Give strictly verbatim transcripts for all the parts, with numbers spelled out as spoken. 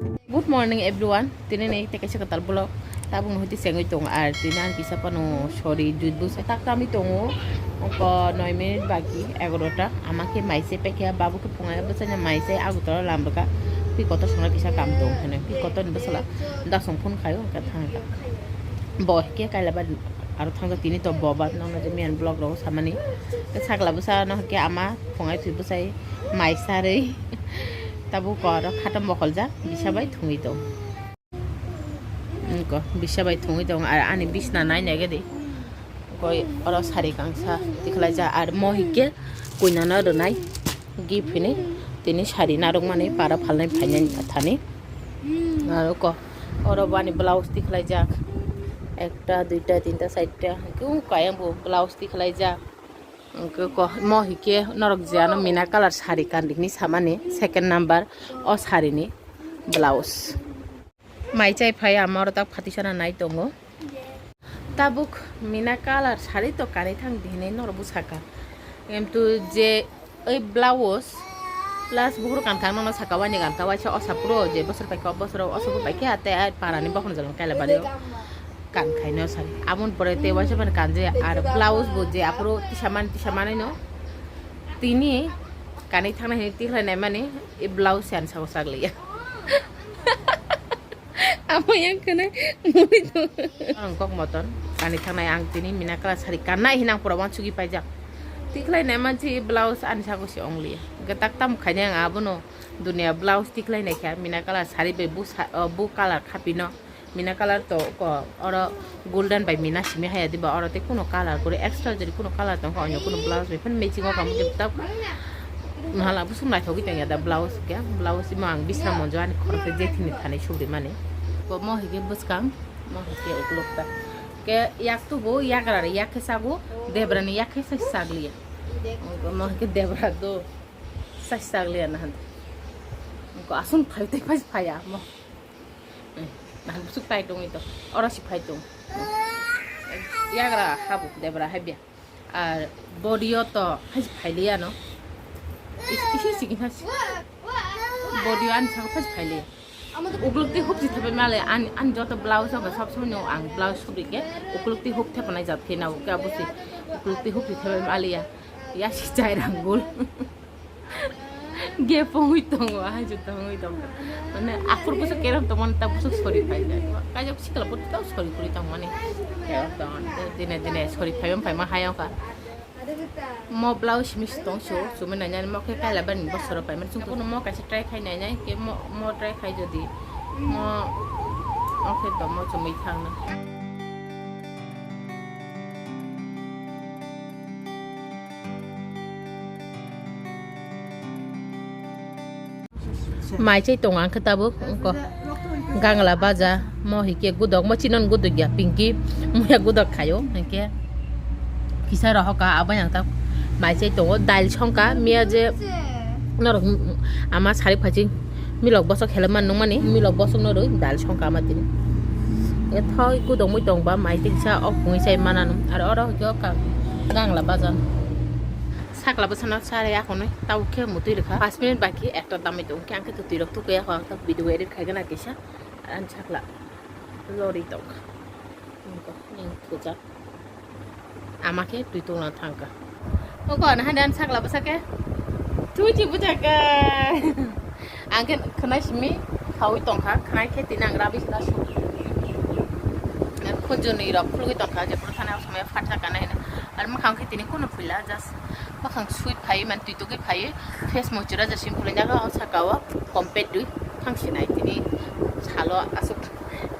Good morning everyone. Tini ni teke se kwtal vlog. Tabuk no hiti sengwi tongo ar tini ang kisa pano sorry jut busa tak tamwi tongo. Oko noi minute baki egaroh ta. Ama khe mai se pekha, babu khe phungai bwsanya mai se Agartala lam rwkha. Pi kotor songna kisa kam tong hwnwi. Pi kotor ni bwsala dasong phone khaio hwnkhe thang. Bo khe kaila ba aro thangkha tini to boba nokna je miyan vlog rok samani. Sakla bwsa no hwnkhe ama phungai thwi bwsai mai sarwi. Tabuk ko aro khatam bokoljak bisa bai thungwi tong. Ko bisa bai thungwi tong ar ani bisna nai nai gadi. Koi oro sari kangsa tikhlai ja ar mo hike koina no rwnai gift hini tini sari narwk mani para phalnai phainai thani. Aro ko oro bani blouse tikhlai jak ekta duita tinta charta hwnkhe kayang bo blouse tikhlai jak. Hwnkhe ko mo hike norok je ano mina colour sari kandik ni samani second number o sari ni blouse. Mai chai phai ama oro tak phatisana nai tongo. Tabuk mina colour sari to kanwi thang di hinwi norok bwsaka. Kintu je oi blouse plus buhur kankha nono saka waini kankha waisa osa puro je bosor paikha o bosoro osa puro paikha tei ai parani bokhorok jalong kaila bari o kankhaino sari. Aboni pore tei waisa mani kanje ar blouse bo je aphuru tisa mani tisa mani no tini kanwi thangna hinwi tikhlai naimani e blouse se ani saka o chakliya. Amo yang kena muni to. Ang kok moton kani thangnai ang tini mina kala sari kanai hinang pura wan sugi paijak. Tikhlai nai manchi blouse ani sago si ongli. Getak tam khaini ang abono dunia blouse tikhlai nai kha mina kala sari bai bu sa-, o, bu colour khapino. Mina colour to ko oro golden bai mina simi haya diba oro te kuno colour kore extra jodi kuno colour tong kha onyo kuno blouse bai phan matching o kamo de tak. Mahala busuk naithogwi tongya da blouse khe, blouse imo ang bisra monjo ani khoroksa je thini thani sugri mani. Bo mo hige bwskang, mo hige uklok ta. Ke yak tubu yagra ni yak khe sagu, debra ni yak khe sa sagli. Mo hige debra do sa sagli na han. Ko asun phai te phai phaya mo. Nahan busuk tai tongwi to, oro si phai tong. Yagra habuk debra habya. Ar body o to hai phailiya no. Is-, isi sigi ha si. Body o ani saka phai phailiya. Ukluk ti huk si thepai male ani, ani joto blouse o sob somoi no ang blouse sugri ke ukluk ti huk thepanai jat khe na uke abusi ukluk ti huk si thepai maliya. Ya si chai ranggul. Ge pongwi tongo, ahai je tongwi tongo. Mane aphur busu kerem tongmani ta busu sori phai jai. Kaijak sikla butu tau sori kuri tongmani. Kerem tong, dine dine sori phai phai ma hayang kha. Mo blouse mis tong su, sumi nai nai mo khe kaila bani bosoro phai mani. Chung kono mo kaisa try khai nai nai, ke mo, mo try khai jodi. Mo, mo khe to mo chumui thang na. Mai chai tongo ang khe tabuk, wngkha gangla baja, mo hikhe gudok, mo chinon gudok ya, pinki muya gudok khayo, hinkhe kisa rohoka, abo yang tak mai chai tongo, dail songkha, miya je norok ama sarik phachi milok bosok helema nungmani, milok bosok no rwi dail songkha ama tini. Thoi gudok mui tongba mai tei kisa ok pungwi chai mananw, aro oro hwnkhe o gangla baja. Sakla bwsano chari akhonwi tabuk khe mutwi rwkha. Paanch minute baki ekta damwi tong khe ang khe twi rok tukya kho ang tabuk video edit khai gana kisa. Ani sakla lori tong kha. Nini thujak. Ama khe twi tongna thang kha. Oko ani hani ani sakla bwsa khe twi twi bwsa khe. Ang khe khwnai simi khaui tong kha. Khwnai khe tini ang rabi khna su. Khunjuni rok khulugwi tong kha je phuru thani o somoi phatsa kana hino. Ar mwkhang khe tini kunu phuila just mwkhang sui phai man twi tugwi phai face moisturizer sim phulai nang o saka o compact dui thang sinai tini salo asuk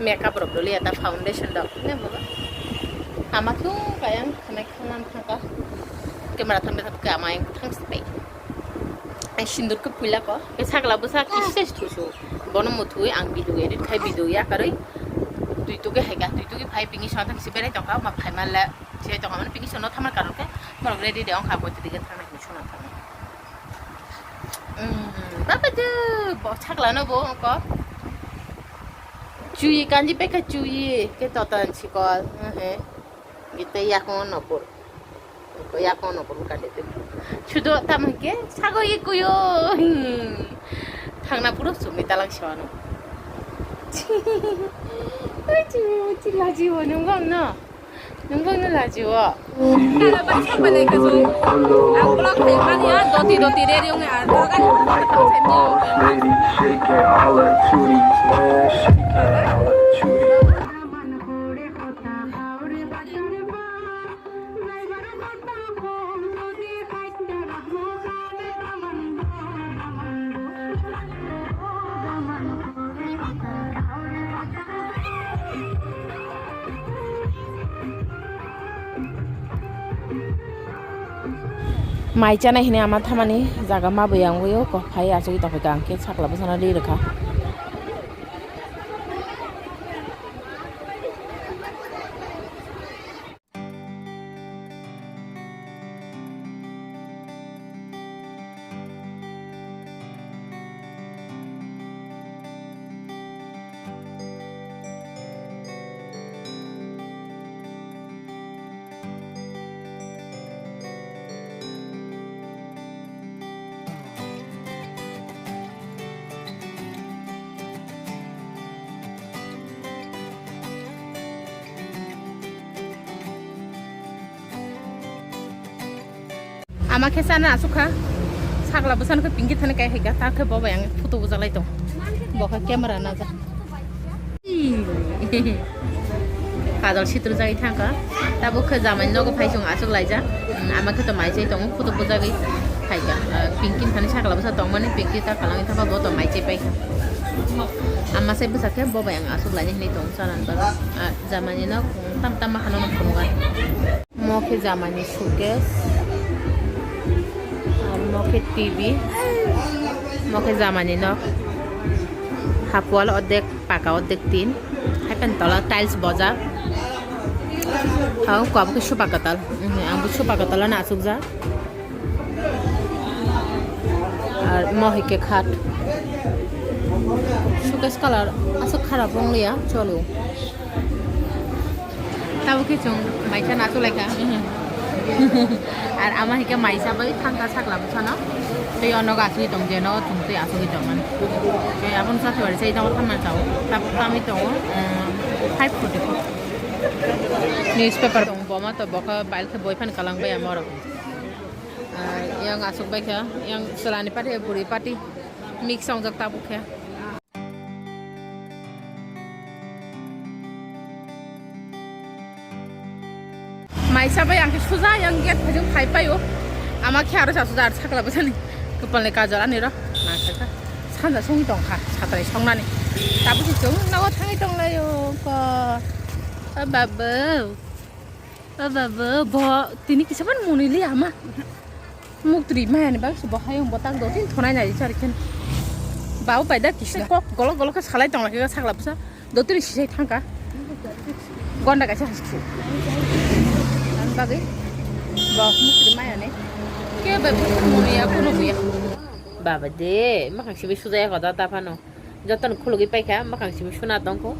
makeup rok doliya ta foundation rok ne baba. Ama khe kayang khwnai khwnam thang kha camera thambe thap khe ama yang thang sipai. Ai sindur khe phuila ko khe sakla bwsa kisa thusu bono muthui ang video edit khai video yakarwi twi tugwi hai kha twi tugwi phai bini sona thang si berai tong kha ma phai ma le. Chai tongmani pini sono thamar karon khe borok ready de ongkha boi twi thangna hini sono thangna. Baba de bo sakla no bo ongko. Chuyi kanji pekha chuyi ke totan sikol. He. Gite yakon no pur. Ko yakon no pur kande tu. Chudo tamang ke sago ye kuyo. Thangna puro sumi talang sewano. Oi, chini muti lajiwo, nung bang no? Nung bang no lajiwo? Kala bai sapai lai kha jo. Ang vlog khai mani ya, doti doti re re ong ya, dorga ni kota kota chai ni ya. Lady, shake it, all her tootie. Shake it, all her tootie. Mai chanai hinwi ama thamani jaga ma bwya wngwi o kok phai achugwi tongkha, hwnkhe sakla bwsano ri rwkha. Ama khe chana asukha, sakla bwsano khe pingki thani kai haikha, ta khe bo bai ang photo bujalai tong, bo khe camera najak. Kajol situr jagwi thangkha. Tabuk khe jamai nogo phai chwng achuk laijak. Ama khe to mai chai tongo, photo bujagwi phaikha. Pingki thani sakla bwsa tongmani, pingki ta kwlangwi thangkha, bo to mai chai paikha. Ama sai bwsa khe bo bai ang achuk lainai hinwi tong chalan bagwi. Jamani nok tam tam ma khano nok phunukha. Mo khe jamani suitcase. Ar mo khe T V. Mo khe jamani nok. Half wall ordek, paka ordek tin. Hai pen tola tiles bojak. Ang kok khe sofa kwtal. Ang bo sofa kwtal ano achukjak. Ar mo hai khe khat. Suitcase colour aswk kharap wng liya, cholo. Tabuk khe chwng mai chana achuk lai kha. Ar ama hai khe mai cha bai thang kha sakla bwsano. Tei o nogo achugwi tong je, nogo chwng tei achugwi tong mani. Tei abono chathi bari chai tongo thamma chao. Tabuk tamwi tongo, um, five forty four. Newspaper tong boma to bokha bail khe boi phan kalang bai ama rok. Ar yang achuk bai kha, yang chwlani party, bwrwi party mix wngjak tabuk khe. Mai cha bai ang khe suja yang gate phai jong phai pai o. Ama khe aro cha suja ar sakla bwsani kwpal ni kajol ani ro. Na kha kha. Sanja songwi tong kha, satrai songnani. Tabuk se chwng nogo thangwi tong lai o ko. O babu. O babu, bo tini kisa ban muni li ama. Muktri maya ni bak se bo hayung bo tak do tin thonai nai char khen. Bau pai da kisa kok golok golok khe salai tong lai khe sakla bwsa. Dotri sisai thangka. Gonda kaisa hasu. Ang bagwi. Bo muktri maya ni. Ke bai muktri muni ya kuno buya. Baba de, makhang sibi sujaya koda ta phano. Jotono khulugwi paikha, makhang simi suna tongkho.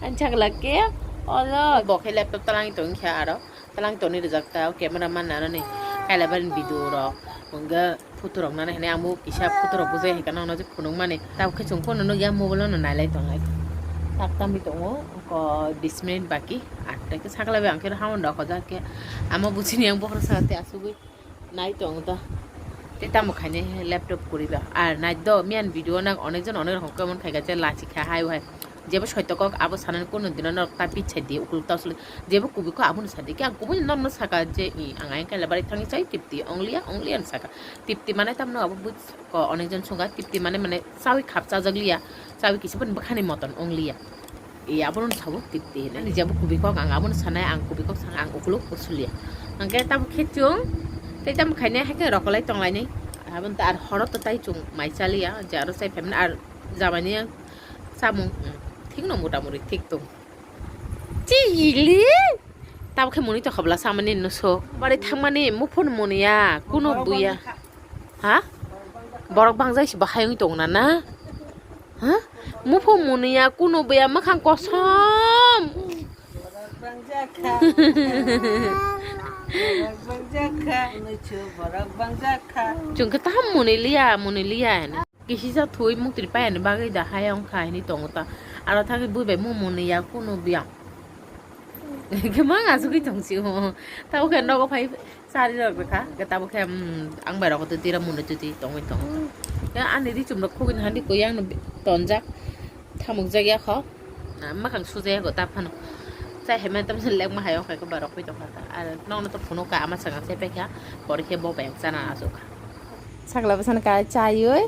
Ani sakla ke, olo, bo khe laptop talangwi tongkha aro. Talang toni rijak ta, o camera man nana ni. Kaila bari video rok, hwnga photo rok nana hwnwi ang bo kisa photo rok bujai hai kheno, ono je phunuk mani. Tabuk khe chwng phone no nukya, mobile no nailai tonglai. Tak tamni tongo, ko bis minute baki, atta khe sakla bai ang khe hamon rok hojak khe. Ama buchini ang bokhorok saka tei asugwi. Nai tong da. Te tamo khaine laptop kwrwi ba. Ar nai do miyan video nang onek jon onek rokom comment khai kha je lachi kha hai hai. Jebo soito kok abo sanani kono dino norok ta pichai di ukuluk ta usuli. Jebo kubui kok abono sadi khe ang kubui norno saka je i ang ayang kaila bari thangwi chai tipti ongliya ongliya saka. Tipti mane tamno abo buj ko onek jon sunga tipti mane mane chawi khap chajak liya. Chawi kisa pun bwkhani moton ongliya. E, abono sabo tipti hinwi. Ani jabo kubui kok ang abono sanai, ang kubui kok sang, ang ukuluk usulia. Hwnkhe tamo khe chwng tei tamo khainai hai khe rokolai tonglainai. Aboni ta ar horo to tai chwng mai chaliya, je aro chai phaimani ar jamani samung, mm, thikno mota mori thik tong. Chili! Tamo khe muni to khabla samani no sok. Bari thangmani muphun muniya, kuno buya. Ha? Borok bangjai se bahai wng tong na na? Ha? Muphung muniya kuno buya makhang kosom. Chwng khe taham muni liya, muni liya hini. Kisi ja thui muktri payani bagwi da hai wng kha hini tongo ta. Aro thangwi bui bai mung muni ya kunu biyang. Khe mang asugwi tong si o. Tabo khe nogo phai chari rok rwkha. Khe tabo khe, mm, ang bai rok twi twi rok muni twi twi tongwi tongo. Khe ani ri chum rok khugui handi koi ang no tonjak. Thamuk jak ya kho. Ah, makhang suja ya go ta phano. Chai hai man tam lekma hai o khai ko bai rok pai tongkha. Ar nokno to phunuk ka ama saka se pai kha. Pore khe bo bai chana asuk kha. Sakla bwsano ka chaywi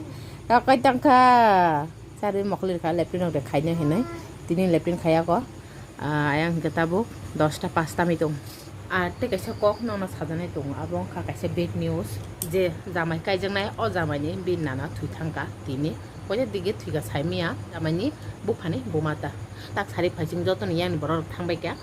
rok kai tongkha. Charwi mokol rikha lepri nok de khaina hinwi. Tini lepri khaya ko. Ah, ayang hwnkhe tabuk dosta pasta mi tong. Ar tei kaisa kok nokno sajaknai tongo, abo wngkha kaisa bad news, je jamai kaijaknai, o jamaini bini nana thwi thangkha tini. Koisa dige thwikha saimanya jamaini buphani buma ta. Tak sari phaising jotoni yang borok thangbaikha,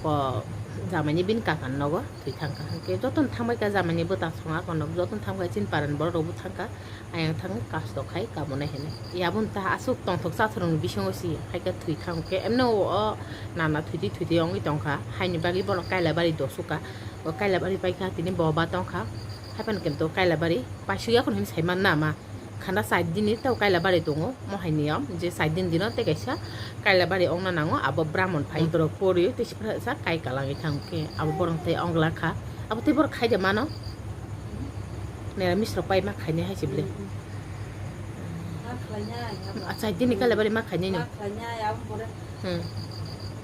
o jamaini bini kakani nogo thwi thangkha. Hwnkhe jotoni thangbaikha jamaini bwta songha kono, jotoni thangbaikha chini parani borok rokbo thangkha. Ayang thang kasto khai kabonai hinwi. Yabon ta aswk tongthok chathrokni bisingo si hai khe thwi thang khe emno o nana thwitwi thwitwi wngwi tongkha. Haini bagwi bono Kailabari dosukha. O Kailabari paikha tini bo ba tongkha. Haiphano kemto Kailabari paisukya kheno hinwi saimanna ama. Khanda side dini tei Kailabari tongo. Mo hai niyom je side dini dino tei kaisa Kailabari ongna nango abo Brahmon phai. Borok pori tei sipra sa kai kalangwi thang khe abo borok tei ongla kha. Abo tei borok khai de mano. Nera misrok pai ma khainai hai se bwle. Ma khlainai, abo. Acha, dini kale bari ma khainai no. Ma khlainai, abo pore. Hmm.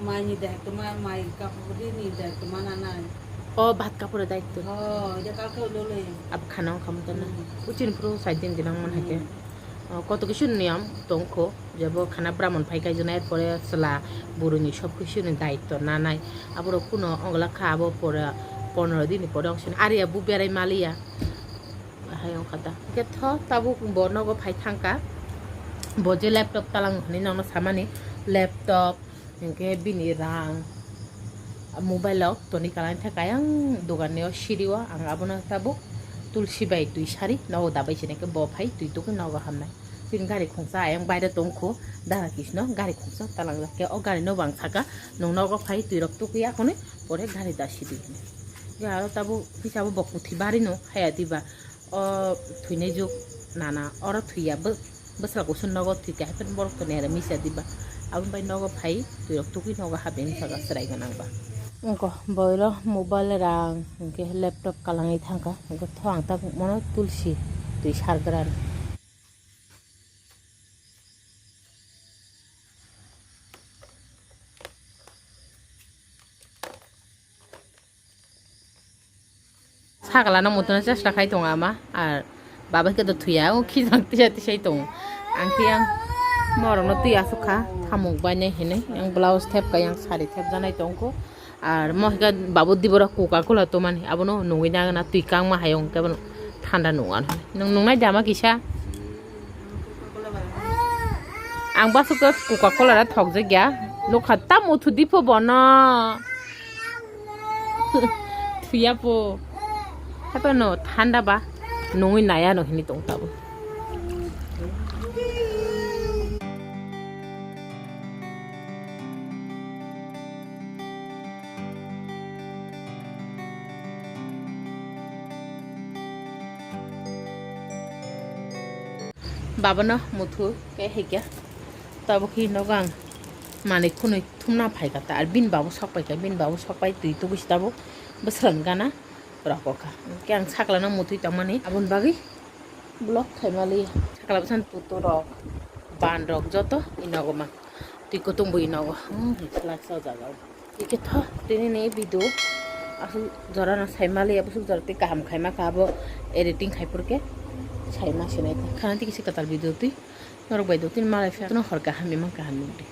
Mai ni daitw ma, mai kapuri ni daitw ma nanai. O, bhat kapura daitw. Oh, ida kalka ulole. Ab khana o khamu tana. Hmm. Uchin pro sai din dinang man hake. Hmm. O, koto kisu niyam tongkho. Jebo khana Brahmon phai kaijaknai, er pore chwla buruni sob kisuni daitw nanai. Aborok kuno ongla kha, abo pore pondro dini pore ongsini. Ari abu berai maliya. Ahai ongkha da. Hwnkhe tho tabuk bo nogo phai thangkha. Bo je laptop talang hinwi nokno samani, laptop, hwnkhe bini rang, mobile rok toni kalai thangkha ayang dogan ni o siri o. Ang abono tabuk tulsi bai twi sari nogo dabai sinai khe bo phai twi tugui nogo hamnai. Chini gari khungsa ayang baire tongkho, dara kisno gari khungsa talangjak khe o gari no bo ang saka, nwng nogo phai twi rok tugui ya hwnwi pore gari da sidi hinwi. Aro tabuk hisabo bo kuthi bari no haya diba. O thwinai juk nana, oro thwiya bw-, bwsla kusu nogo thwikha, haikhe borok to nera misa diba. Aboni bai nogo phai, twirok tugui nogo habwi wngkha chwrai gwnang ba. Wngkha boiro mobile rang, hwnkhe laptop kalangwi thangkha, hwnkhe tho ang tabuk mono tulsi twi sargrani. Sakala no mutuna chesta khai tongo ama, ar baba khe to thuya, o khijang tisa tisai tongo. Ang khe ang morok no twi asuk kha, thamuk bainai hinwi, ang blouse thep kai, ang sari thep janai tongkho. Ar mo hwnkhe babu dibora Coca Cola tomani, abono nungui nagana twi kangma hayung khe bono thanda nung ano. Nwng nungnai de ama kisa? Ang basuk khe Coca Cola ra thokjak ya, nukha ta muthu dipho bono. Thuya po. Hato no thanda ba nungui naya no hini tong tabo. Babano muthu khe hikya. Tabuk hi nogo ang manwi khwnwi thumna phaikha ta, ar bini babu sok paikha, bini babu sok pai twi tubui se tabuk bwswrang gana rokokha. Hwnkhe ang saklano mutwi tongmani aboni bagwi vlog khaimaliya. Sakla bwsani tuturok, banrok joto i nogo mang. Twi kutung bo i nogo. Hmm, laksa o jaga o. Ikhe tho, tini ni video aswk jora no saimaliya, bwswk jora tei kaham khaima kha abo editing khai phurkhe saima sinai kha. Khana tei kisa kwtal video twi norok bai do tini malai phi no hor kaham imang kaham nukdi.